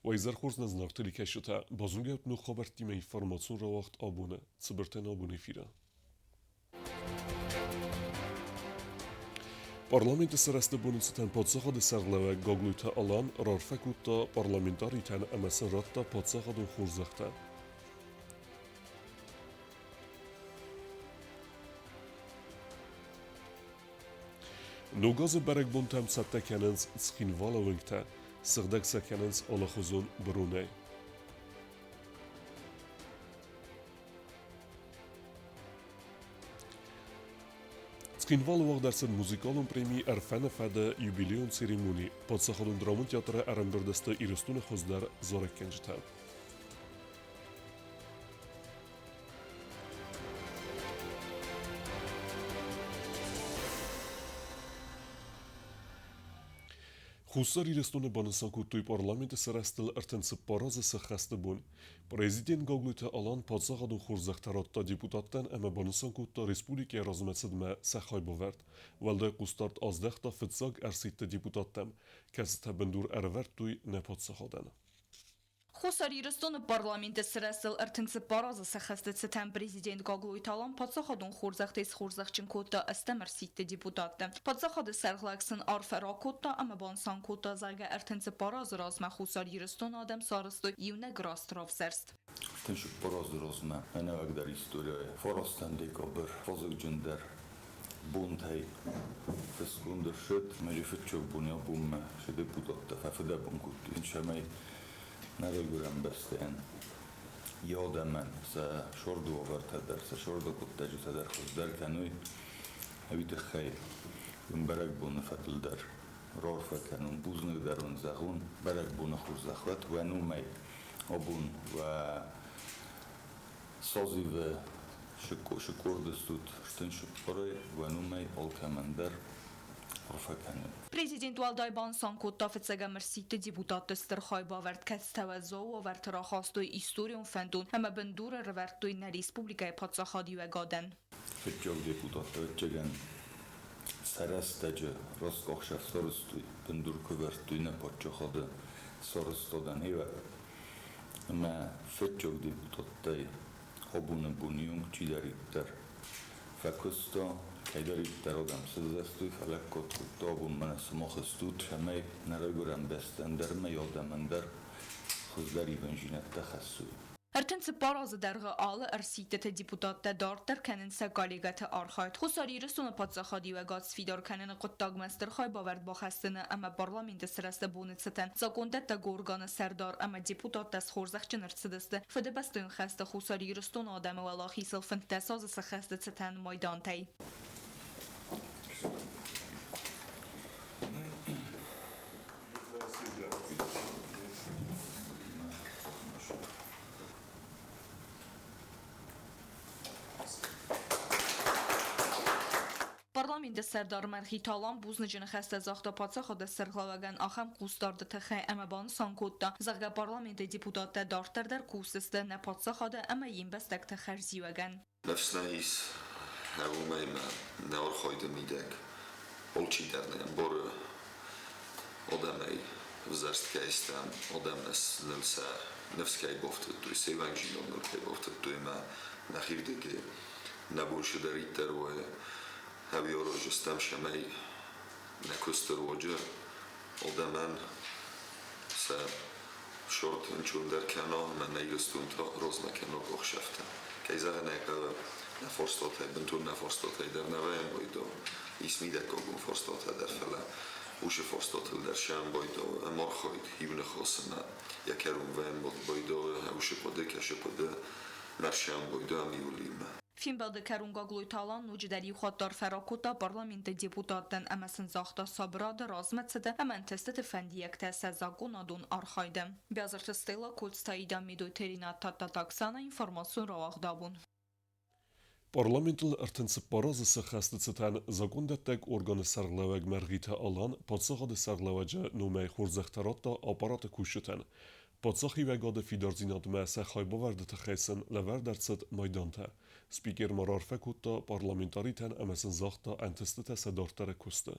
Уӕ изӕр хорз нӕ зынаргъ телекӕсджытӕ, базонгӕ ут ног хабӕрттимӕ информацион рауагъд абоны, цыбыртӕн абоны эфиры. Парламенты сырӕзты боны цытӕн паддзахады сӕргълӕууӕг Гаглойты Алан раарфӕ кодта парламентаритӕн ӕмӕ сын радта паддзахадон хорзӕхтӕ. Ног азы бӕрӕгбонтӕм цӕттӕ кӕнынц Цхинвалы уынгтӕ, сыгъдӕг сӕ кӕнынц алыхуызон быронӕй. Цхинвалы уагъд ӕрцыд музыкалон преми Ӕрфӕны фӕд-ы юбилейон церемони. Паддзахадон драмон театры ӕрӕмбырд сты Ирыстоны хуыздӕр зарӕггӕнджытӕ. Хуссар Ирыстоны банысан кодтой парламенты сырӕзтыл 34 азы сӕххӕсты бон. Президент Гаглойты Алан паддзахадон хорзӕхтӕ радта депутаттӕн ӕмӕ банысан кодта республикӕйы размӕцыдмӕ сӕ хайбавӕрд. Уӕлдай хъусдард аздӕхта фыццаг ӕрсидты депутаттӕм, кӕцытӕ бындур ӕрӕвӕрдтой нӕ паддзахадӕн. Хуссар Ирыстоны парламенты сырӕзтыл 34 азы сӕххӕсты цытӕн президент Гаглойты Алан паддзахадон хорзӕхтӕй схорзӕхджын кодта ӕстӕм ӕрсидты депутатты. Паддзахады сӕргълӕг сын арфӕ ракодта ӕмӕ банысан кодта, зӕгъгӕ, 34 азы размӕ Хуссар Ирыстоны адӕм сарӕзтой иунӕг раст равзӕрст. 34 азы размӕ ӕнӕуӕгдӕр историяйы фарастӕм декабрь вазыгджындӕр бонтӕй фыцгонд ӕрцыд. Ноджы фыццаг бон абонмӕ сӕ депутаттӕ фӕфыдӕбон кодтой, цӕмӕй нӕ райгуырӕн бӕстӕйӕн йӕ адӕмӕн сӕ сорды уавӕртӕ дӕр, сӕ сорды хъуыддӕджытӕ дӕр хуыздӕр кӕной, уый тыххӕй уын бӕрӕгбоны фӕдыл дӕр раарфӕ кӕнун, бузныг дӕр уын зӕгъун, бӕрӕгбоны хорзӕх уӕд уӕ номӕй абон уӕ созывы сыкъорды стут стын сыппорӕй уӕ номӕй алкӕмӕн дӕр арфӕ кӕнын. Президент уӕлдай банысан кодта фыццӕгӕм ӕрсидты депутатты стыр хайбавӕрд, кӕцытӕ уӕззау уавӕрты рахастой историон фӕндон ӕмӕ бындур ӕрӕвӕрдтой нӕ республикӕйы паддзахадиуӕгадӕн. Фыццаг депутаттӕ ӕвӕццӕгӕн сӕ рӕстӕджы раскъахсӕв сарӕзтой, бындур куы ӕвӕрдтой нӕ паддзахады сарӕзтадӕн ӕмӕ фыццаг депутаттӕй абоны боны онг чидӕриддӕр фӕкуыста, кӕйдӕриддӕр адӕм сыздӕхтой, фӕлӕггад кодта, абон мӕнӕ сымах стут, цӕмӕй нӕ райгуырӕн бӕстӕ ӕндӕр ӕмӕ адӕмӕн дӕр хуыздӕр ивӕнзинӕдтӕ хӕссой. 34 азы дӕргъы алы ӕрсидтыты депутаттӕ дарддӕр кӕнынц сӕ коллегӕты архайд. Хуссар Ирыстоны паддзахадиуӕгад сфидар кӕныны хъуыддагмӕ стыр хайбавӕрд бахӕссыны ӕмӕ парламенты сырӕзты боны цытӕн закъондӕттӕг органы сӕрдар ӕмӕ депутаттӕ схорзӕхджын ӕрцыдысты Фыдыбӕстӕйон хӕсты Хуссар Ирыстоны адӕмы уӕлахизыл 15 азы сӕххӕсты цытӕн майдантӕй. Парламенты сӕрдар Мӕргъиты Алан бузныджы ныхӕстӕ загъта паддзахады сӕргълӕууӕгӕн ахӕм хъусдарды тыххӕй ӕмӕ банысан кодта, зӕгъгӕ, парламенты депутаттӕ дарддӕр дӕр кусдзысты нӕ паддзахады ӕмӕ йе мбӕстӕгты хӕрзиуӕгӕн. Ныфс нӕ ис, уымӕй ма нӕ архайды мидӕг алчидӕр нӕ ӕмбары адӕмӕй ӕвзӕрст кӕй стӕм, адӕм ныл сӕ ныфс кӕй бафтыдтой, се вӕнгзинад ныл кӕй бафтыдтой ӕмӕ нӕхирдыгӕй нӕ бон цыдӕриддӕр уа, ӕви араздзыстӕм, цӕмӕй нӕ куысты руаджы адӕмӕн сӕ сорт ӕнцондӕр кӕна ӕмӕ нӕ Ирыстон та размӕ кӕна къухсӕфтӕ. Кӕй зӕгъын ӕй хъӕуы, нӕ фарстатӕй, бынтон нӕ фарстатӕй дӕр нӕ вӕййӕм байдау. Ис мидӕггагон фарстатӕ дӕр, фӕлӕ уыцы фарстатыл дӕр сӕмбайдау ӕмархайд иу ныхас ӕмӕ йӕ кӕрон вӕййӕм байдау уыцы хъуыды, кӕсы хъуыды, мӕ сӕмбайдау ӕм иулимӕ. Фембӕлды кӕрон Гаглойты Алан ноджыдӕр иу хатт арфӕ ракодта парламенты депутаттӕн ӕмӕ сын загъта сабырады, размӕцыды ӕмӕ ӕнтыстыты фӕндиӕгтӕ сӕ законадон архайды. Бязырты Стелла, Коцты Аида, Медойты Ренат, Тадтаты Оксана, информацион рауагъд абон. Парламентыл 34 азы сӕххӕсты цытӕн закондӕттӕг органы сӕргълӕууӕг Мӕргъиты Алан паддзахады сӕргълӕууӕджы номӕй хорзӕхтӕ радта аппараты кусджытӕн. Паддзахиуӕгады фидардзинадмӕ сӕ хайбавӕрды тыххӕй сын лӕвӕрд ӕрцыд майдантӕ. Спикер ма раарфӕ кодта парламентаритӕн ӕмӕ сын загъта ӕнтыстытӕ сӕ дарддӕры куысты.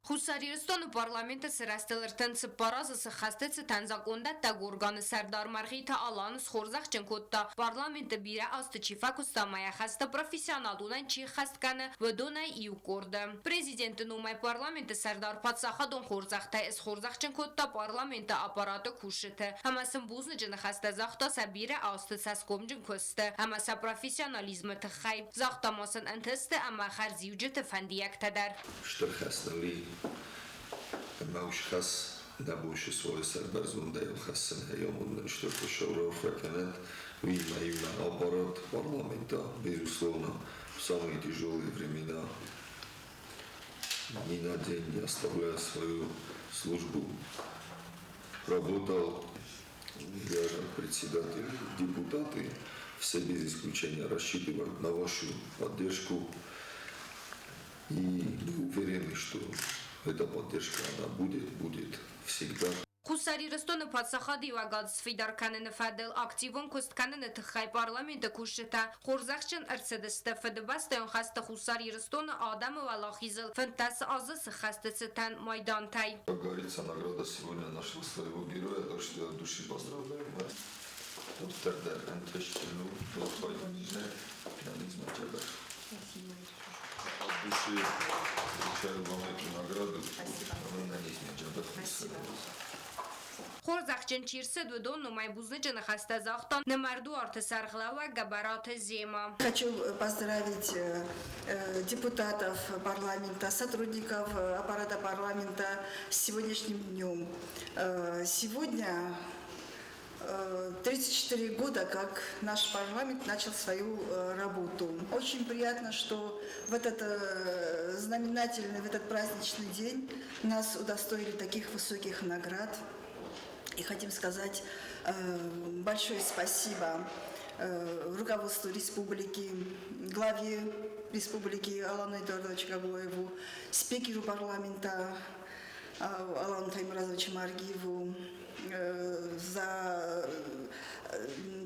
Хуссар Ирыстоны парламенты сырӕзтыл 34 азы сыххӕсты цытӕн закъондӕттӕг органы сӕрдар Мӕргъиты Алан схорзӕхджын кодта, парламенты бирӕ азты чи фӕкуыста ӕмӕ йӕ хӕстӕ профессионалонӕн чи ӕххӕст кӕны, уыдонӕй иу къорды. Президенты номӕй парламенты сӕрдар паддзахадон хорзӕхтӕй схорзӕхджын кодта парламенты аппараты кусджыты ӕмӕ сын бузныджы ныхӕстӕ загъта сӕ бирӕ азты цӕсгомджын куысты ӕмӕ сӕ профессионализмы тыххӕй. Загъта ма сын ӕнтысты ӕмӕ хӕрзиуджыты фӕндиӕгтӕ дӕр. Стыр хӕс ныл и, ӕмӕ уыцы хӕс нӕ бон свой сӕрбӕрзондӕй хӕссын, амонд нын стыр Хуыцау раарфӕ кӕнӕд. Уыимӕ иумӕ аппарат парламента, безусловно, в самые тяжелые времена ни на день не оставляя свою службу, работал. Я как председатель, депутаты, все без исключения рассчитывают на вашу поддержку. И мы уверены, что эта поддержка, она будет всегда. Хуссар Ирыстоны паддзахадиуӕгад сфидар кӕныны фӕдыл активон куыст кӕныны тыххӕй парламенты кусджытӕ хорзӕхджын ӕрцыдысты Фыдыбӕстӕйон хӕсты Хуссар Ирыстоны адӕмы уӕлахизыл 15 азы сыххӕсты цытӕн майдантӕй. Как говорится, награда сегодня нашла своего героя, так что я от души поздравляю вас. Дарддӕр ӕнтыстджын у, От души вручаю вам эту награду. Спасибо. Хорзӕхджын чи рцыд, уыдон номӕй бузныджы ныхӕстӕ загъта нымӕрдуарты сӕргълӕууӕг Гӕбӕраты Зема. Хочу поздравить депутатов парламента, сотрудников аппарата парламента с сегодняшним днем. Сегодня 34 года, как наш парламент начал свою работу. Очень приятно, что в этот знаменательный, в этот праздничный день нас удостоили таких высоких наград. И хотим сказать большое спасибо руководству республики, главе республики Алану Эдуардовичу Гаглоеву, спикеру парламента Алану Таймуразовичу Маргиеву за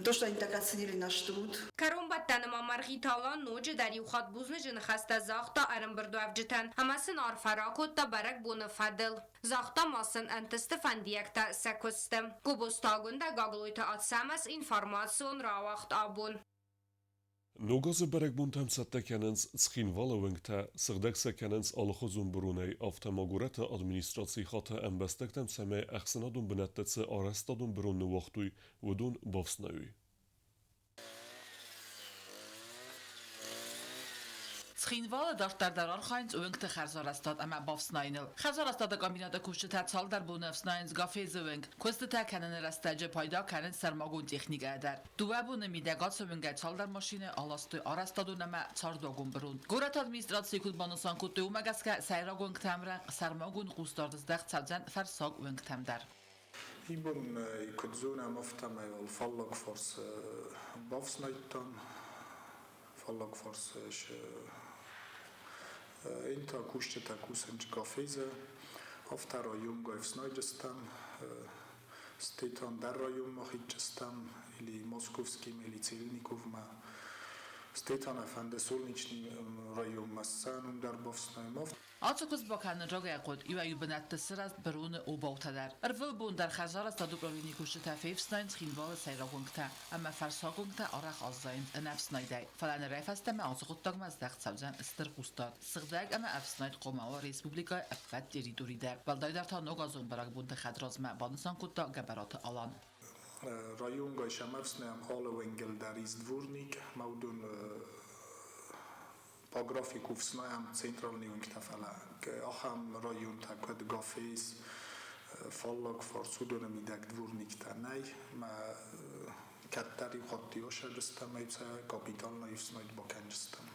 то, что они так оценили наш труд. Кӕронбӕттӕны ма Мӕргъиты Алан ноджыдӕр иу хатт бузныджы ныхӕстӕ загъта ӕрӕмбырдуӕвджытӕн ӕмӕ сын арфӕ ракодта бӕрӕгбоны фӕдыл. Загъта ма сын ӕнтысты фӕндиӕгтӕ сӕ куысты. Гобозты Агуындӕ, Гаглойты Ацӕмӕз, информацион рауагъд Абон. Ног азы бӕрӕгбонтӕм цӕттӕ кӕнынц Цхинвалы уынгтӕ, сыгъдӕг сӕ кӕнынц алыхуызон быронӕй, афтӕ ма горӕты администрацийы хаты ӕмбӕстӕгтӕм, цӕмӕй ӕхсӕнадон бынӕтты цы арӕзтадон бырон ныууагътой, уыдон бафснайой. Цхинвалы дарддӕр дӕр архайынц уынгты хӕрзарӕзтад ӕмӕ бафснайыныл. Хӕрзарӕзтады комбинаты кусджытӕ цалдӕр боны ӕфснайынц Гафезы уынг. Куыстытӕ кӕныны рӕстӕджы пайда кӕнынц сӕрмагонд техникӕйӕ дӕр. Дыууӕ боны мидӕг ацы уынгӕй цалдӕр машинӕ аластой арӕзтадон ӕмӕ цардуагон бырон. Горӕты администрацийы куыд банысан кодтой, уымӕ гӕсгӕ сӕйраг уынгтӕм рӕнхъ сӕрмагонд хъусдард здӕхт цӕудзӕн фӕрссаг уынгтӕм дӕр. Ибон куыд зонӕм, афтӕмӕй уал фаллаг фарс бафснайдтам. Фаллаг фарс инта кусджытӕ кусынц Гафезы, афтӕ районгай ӕфснайдыстӕм, стӕй та ӕндӕр районмӕ хитджыстӕм, или Московским, или Цельниковмӕ. Стӕй та нӕ фӕнды Солнечный районмӕ ссӕн, уым дӕр бафснайӕм. Ацы куыст бакӕнын рагӕй хъуыд, иуӕй-иу бынӕтты сырӕзт быроны обаутӕ дӕр. Ӕрвылбон дӕр хӕрзарӕзтады управленийы кусджытӕ фефснайынц Цхинвалы сӕйраг уынгтӕ, ӕмӕ фӕрссаг уынгтӕ арӕх аззайынц ӕнӕфснайдӕй. Фӕлӕ нырӕй фӕстӕмӕ ацы хъуыддагмӕ здӕхт цӕудзӕн стыр хъусдард. Сыгъдӕг ӕмӕ ӕфснайд хъуамӕ уа республикӕйы ӕппӕт территори дӕр. Уӕлдайдӕр та ногазон бӕрӕгбонты хӕдразмӕ, банысан кодта Гӕбӕраты Алан. Районгай сӕм ӕфснайӕм алы уынгыл дӕр ис дворник, ӕмӕ уыдон по графику ӕфснайӕм центральный уынгтӕ, фӕлӕ ахӕм районтӕ, куыд Гафез, фаллаг фарс, уыдоны мидӕг дворниктӕ нӕй. Ӕмӕ кӕддӕр иу хатт иосӕджыстӕм, сӕ капиталон ӕфснайд бакӕнджыстӕм.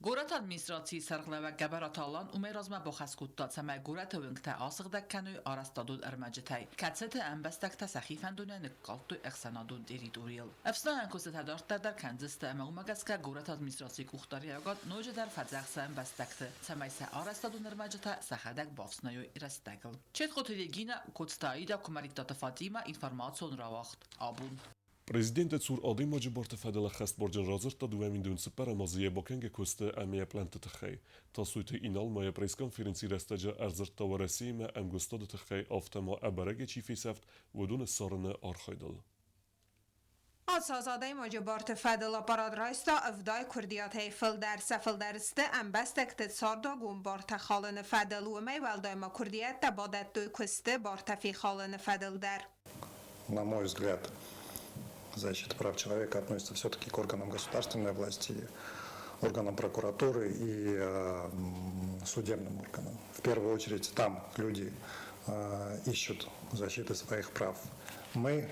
Горӕты администрацийы сӕргълӕууӕг Гӕбӕраты Алан уымӕй размӕ бахӕс кодта, цӕмӕй горӕты уынгтӕ асыгъдӕг кӕной арӕзтадон ӕрмӕджытӕй, кӕцыты ӕмбӕстӕгтӕ сӕхи фӕндонӕй ныккалдтой ӕхсӕнадон территорийыл. Ӕфснайӕн куыстытӕ дарддӕр дӕр кӕндзысты ӕмӕ уымӕ гӕсгӕ горӕты администрацийы къухдариуӕгад ноджыдӕр фӕдзӕхсы ӕмбӕстӕгты, цӕмӕй сӕ арӕзтадон ӕрмӕджытӕ сӕхӕдӕг бафснайой рӕстӕгыл. Четхъоты Регина, Коцты Аида, Куымӕридтаты Фатимӕ, информацион рауагъд Абон. Президенты цур адӕймаджы барты фӕдыл ӕххӕстбарджын радзырдта 2024 азы йӕ бакӕнгӕ куысты ӕмӕ йӕ плӕнтты тыххӕй. Тасойты Инал ма йӕ пресс-конференцийы рӕстӕджы ӕрдзырдта Уӕрӕсеимӕ ӕмгуыстады тыххӕй, афтӕ ма ӕбӕрӕгӕй чи фесӕфт, уыдоны ссарыны архайдыл. Ацы аз адӕймаджы барты фӕдыл аппарат райста 70 куырдиатӕй фылдӕр. Сӕ фылдӕр сты ӕмбӕстӕгты цардуагон бартӕ халыны фӕдыл. Уымӕй уӕлдай ма куырдиӕттӕ бадӕттой куысты бартӕ фехалыны фӕдыл дӕр. На мой взгляд, защита прав человека относится все-таки к органам государственной власти, органам прокуратуры и судебным органам. В первую очередь там люди ищут защиты своих прав. Мы,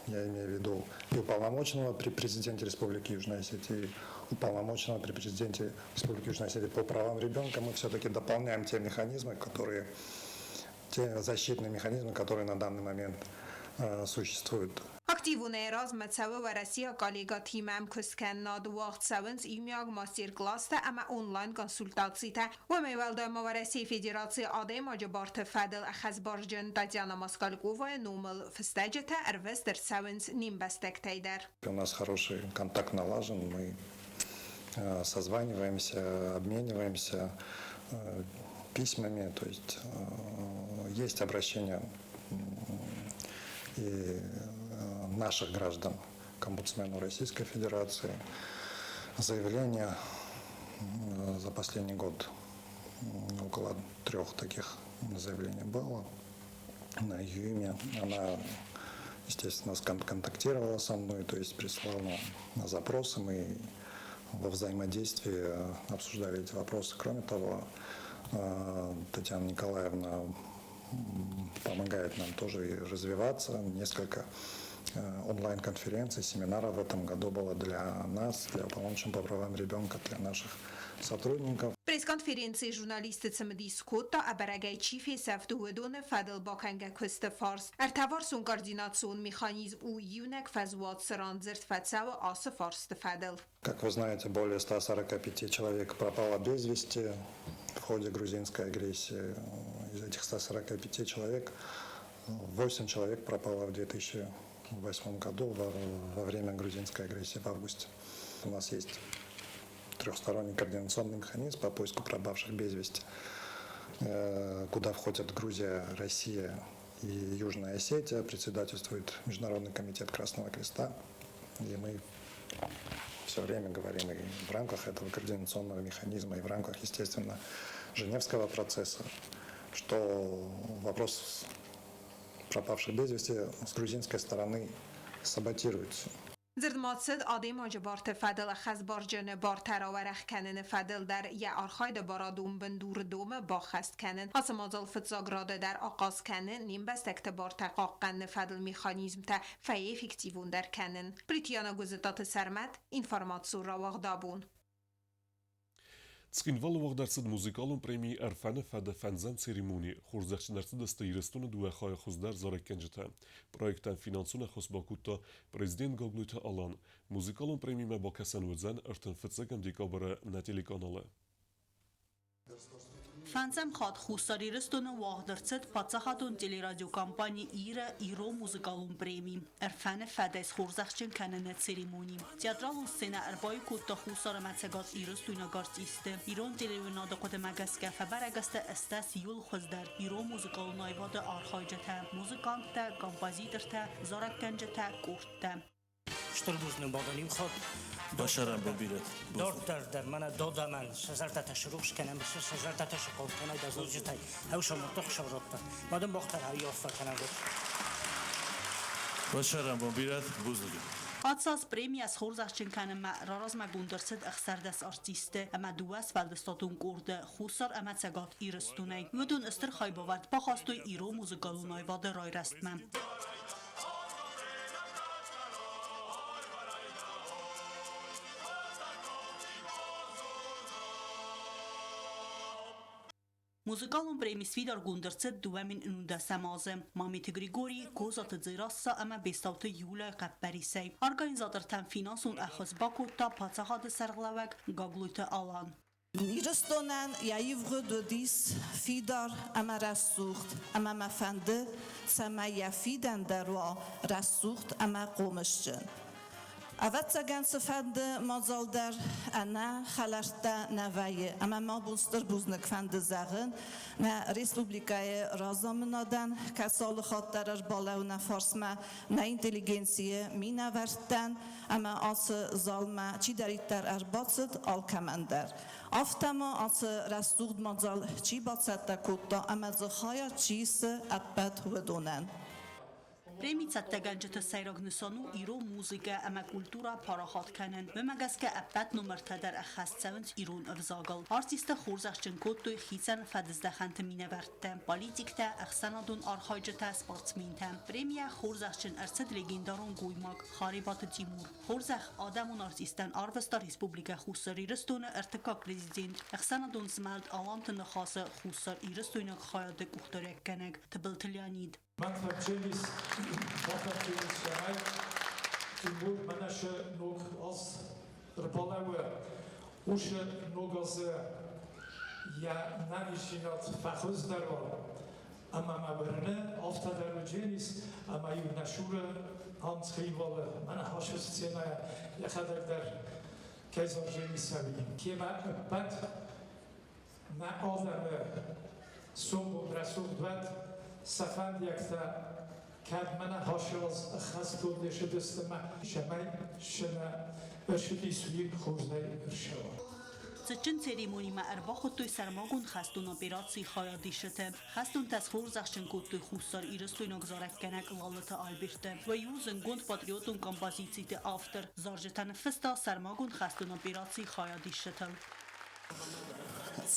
я имею в виду и уполномоченного при президенте Республики Южная Осетия, и уполномоченного при президенте Республики Южная Осетия по правам ребенка, мы все-таки дополняем те механизмы, которые, те защитные механизмы, которые на данный момент существуют. Активонӕй размӕ цӕуы уӕрӕсейаг коллегӕтимӕ ӕмкуысткӕнынад, уагъд цӕуынц иумиаг мастер-класстӕ ӕмӕ онлайн-консультацитӕ. Уымӕй уӕлдай ма Уӕрӕсейы Федерацийы адӕймаджы барты фӕдыл ӕххӕстбарджын Татьяна Москальковайы номыл фыстӕджытӕ ӕрвыст ӕрцӕуынц не мбӕстӕгтӕй дӕр. У нас хороший контакт налажен, мы созваниваемся, обмениваемся письмами, то есть есть обращения и наших граждан к омбудсмену Российской Федерации. Заявления за последний год около 3 таких заявлений было на ее имя. Она, естественно, контактировала со мной, то есть прислала на запросы. Мы во взаимодействии обсуждали эти вопросы. Кроме того, Татьяна Николаевна помогает нам тоже и развиваться. Несколько онлайн-конференций, семинаров в этом году было для нас, для уполномоченного по правам ребенка, для наших сотрудников. Пресс-конференцийы журналистты цымыдис кодта, ӕбӕрӕгӕй чи фесӕфт, уыдоны фӕдыл бакӕнгӕ куысты фарст. Ӕртӕварсон координацион механизм у иунӕг фӕзуат, цы ран дзырд фӕцӕуы ацы фарсты фӕдыл. Как вы знаете, более 145 человек пропало без вести в ходе грузинской агрессии. Из этих 145 человек 8 человек пропало в 2008 году во время грузинской агрессии в августе. У нас есть трехсторонний координационный механизм по поиску пропавших без вести, куда входят Грузия, Россия и Южная Осетия. Председательствует Международный комитет Красного Креста. И мы все время говорим и в рамках этого координационного механизма, и в рамках, естественно, Женевского процесса, что вопрос пропавших без вести с грузинской стороны саботируется. Дзырд ма цыд адӕймаджы барты фӕдыл ӕххӕстбарджыны бартӕ рауӕрӕх кӕныны фӕдыл дӕр, йӕ архайды барадон бындур домы баххӕст кӕнын. Ацы мадзал фыццаг рады дӕр ахъаз кӕны не мбӕстӕгты бартӕ хъахъхъӕныны фӕдыл механизмтӕ фӕэффективондӕр кӕнын. Плитьяна Гуызытаты Сӕрмӕт, информацион рауагъдабон. Цхинвалы уагъд ӕрцыд музыкалон преми Ӕрфӕны фӕд-ы фӕндзӕм церемони. Хорзӕхджын ӕрцыдысты Ирыстоны дыууӕ хайы хуыздӕр зарӕггӕнджытӕ. Проектӕн финансон ӕххуыс бакодта президент Гаглойты Алан. Музыкалон премимӕ бакӕсӕн уыдзӕн 31 декабры нӕ телеканалы. Фӕндзӕм хатт Хуссар Ирыстоны уагъд ӕрцыд паддзахадон телерадиокомпани Ира ирон музыкалон преми Ӕрфӕны фӕдӕй схорзӕхджын кӕныны церемони. Театралон сценӕ ӕрбаиу кодта Хуссар ӕмӕ Цӕгат Ирыстойнаг артистты. Ирон телеуынады хъуыдымӕ гӕсгӕ фӕбӕрӕг сты 18 иууыл хуыздӕр ирон музыкалон аивады архайджытӕ, музыканттӕ, композитортӕ, зарӕггӕнджытӕ, къордтӕ. Стыр бузныг бадӕн иу хатт. Басарӕн бирӕт. Дарддӕр дӕр мӕнӕ додамӕн сӕ зӕрдӕтӕ срухс кӕнӕм, сӕ зӕрдӕтӕ сыхъал кӕнай дӕ зарджытӕй. Хӕусамӕтты Хуыцау радта. Мадӕн бахтӕр хӕййаффӕ кӕнӕн. Басарӕн бирӕт бузныг. Ацы аз премийӕ схорзӕхджын кӕнынмӕ раразмӕгонд ӕрцыд 16 артисты ӕмӕ дыууӕ сфӕлдыстадон къорды Хуссар ӕмӕ Цӕгат Ирыстонӕй. Уыдон стыр хайбавӕрд бахастой ирон музыкалон аивады райрӕзтмӕ. Музыкалон преми сфидаргонд ӕрцыд 2019 азы Мамиты Григорий, Козаты Дзерасса ӕмӕ Бестауты Юляйы хъӕппӕрисӕй. Организатортӕн финансон ӕххуыс бакодта паддзахады сӕргълӕууӕг Гаглойты Алан. Ирыстонӕн йӕ ивгъуыд уыдис фидар ӕмӕ рӕсугъд, ӕмӕ мӕ фӕнды, цӕмӕй йӕ фидӕн дӕр уа рӕсугъд ӕмӕ хъомысджын. Ӕвӕццӕгӕн, цыфӕнды мадзал дӕр ӕнӕ хӕлӕрттӕ нӕ вӕййы, ӕмӕ мӕ абон стыр бузныг фӕнды зӕгъын нӕ республикӕйы разамынадӕн, кӕцы алы хатт дӕр ӕрбалӕууы нӕ фарсмӕ, нӕ интеллигенцийы минӕвӕрттӕн ӕмӕ ацы залмӕ чидӕриддӕр ӕрбацыд, алкӕмӕн дӕр. Афтӕ ма ацы рӕсугъд мадзал чи бацӕттӕ кодта ӕмӕ дзы хайад чи исы, ӕппӕт уыдонӕн. Преми цӕттӕгӕнджыты сӕйраг нысан у ирон музыкӕ ӕмӕ культурӕ парахат кӕнын. Уымӕ гӕсгӕ ӕппӕт номыртӕ дӕр ӕххӕст цӕуынц ирон ӕвзагыл. Артисттӕ хорзӕхджын кодтой хицӕн фӕдыздӕхӕнты минӕвӕрттӕ, политиктӕ, ӕхсӕнадон архайджытӕ, спортсментӕ. Премийӕ хорзӕхджын ӕрцыд легендарон гоймаг Харебаты Тимур. Хорзӕх адӕмон артисттӕн арвыста Республикӕ Хуссар Ирыстоны ӕртыккаг президент, ӕхсӕнадон змӕлд Аланты Ныхасы Хуссар Ирыстойнаг хайады къухдариуӕггӕнӕг Тыбылты Леонид. Мӕн фӕрчелис, бафӕрчелис сӕмӕй, Тимур мӕнӕ ног аз ӕрбалӕууы, уыцы ног азы йӕ нӕниздзинад фӕхуыздӕр уа, ӕмӕ мӕ уырны, афтӕ дӕр уыдзӕнис, ӕмӕ-иу нӕ цуры ам Цхинвалы мӕнӕ ацы сценӕйӕ йӕхӕдӕг дӕр кӕй зардзӕнис ӕви. Кемӕ ӕппӕт нӕ адӕмы сомбон рӕсугъд уӕд, сӕ фӕндиӕгтӕ кӕд мӕнӕ хасыаз ӕххӕстгонд ӕрцыдысты мӕ цӕмӕй сӕ ӕрцыдис, уый хорзӕй ӕрцӕуа. Цытджын церемонимӕ ӕрбахуыдтой сӕрмагонд хӕстон операцийы хайадисджыты. Хӕстонтӕ схорзӕхджын кодтой Хуссар Ирыстойнаг зарӕггӕнӕг Лалыты Альберты. Уый у зындгонд патриотон композициты автор. Зарджытӕ ныффыста сӕрмагонд хӕстон операцийы хайадисджытыл.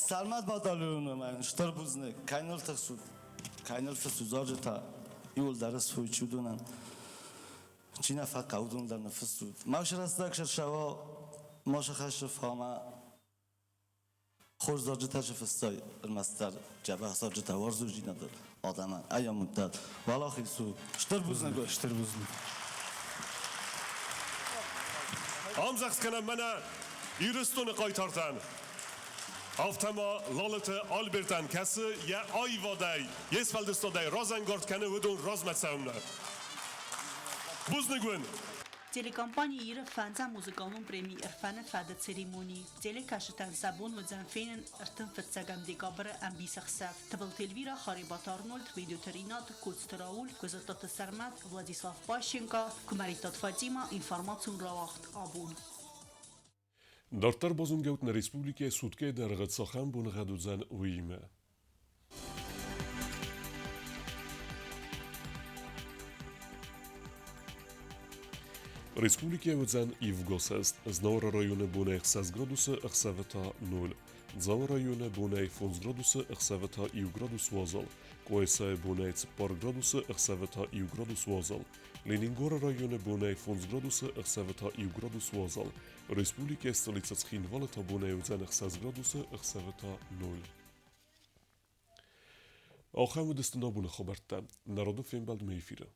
Сӕрмӕт батальоны мӕн стыр бузныг, кӕй ныл тыхсут, кӕй ныл фыссут зарджытӕ, иуылдӕр сфой чудонӕн. Чи нӕ фӕхъӕуы, уыдон дӕр ныффыссут. Мах рӕстӕг сӕрсӕуа машы хӕссы фамӕ хорз зарджытӕ сфыссай, ӕрмӕстдӕр дзӕбӕх зарджытӕ уарзондзинады адӕмӕн ӕй амудтат. Уӕлахиз у. Стыр бузныг. Стыр бузныг. Ӕмдзӕгъд кӕнӕм мӕнӕ Ирыстоны хъайтартӕн. Афтӕ ма Лалыты Альбертӕн, кӕцы йӕ аивадӕй, йе сфӕлдыстадӕй разӕнгард кӕны уыдон размӕ цӕуынмӕ. Бузныг уын! Телекомпани Иры фӕндзӕм музыкалон преми Ӕрфӕны фӕд-ы церемони. Телекӕсджытӕн сӕ бон уыдзӕн фенын 35 декабры ӕмбисӕхсӕв. Тыбылты Эльвира, Харебаты Арнольд, Бедойты Ринат, Коцты Рауль, Куыдзыттаты Сӕрмӕт, Владислав Пащенко, Куымӕридтаты Фатимӕ, информацион рауагъд абон. Дарддӕр базонгӕут нӕ республикӕйы суткӕйы дӕргъы цахӕм боныгъӕд уыдзӕн, уыимӕ. Республикӕйы уыдзӕн ивгосӕст. Знауыры районы бонӕй 6 градусы, ӕхсӕвы та 0. Дзауы районы бонӕй 5 градусы, ӕхсӕвы та 1 градус уазал. Къуайсайы бонӕй 4 градусы, ӕхсӕвы та 1 градус уазал. Ленингоры районы бонӕй 5 градусы, ӕхсӕвы та 1 градус уазал. Республикӕйы столицӕ Цхинвалы та бонӕй уыдзӕн 6 градусы, ӕхсӕвы та 0. Ахӕм уыдысты нӕ абоны хабӕрттӕ. Народон фембӕлдмӕ эфиры.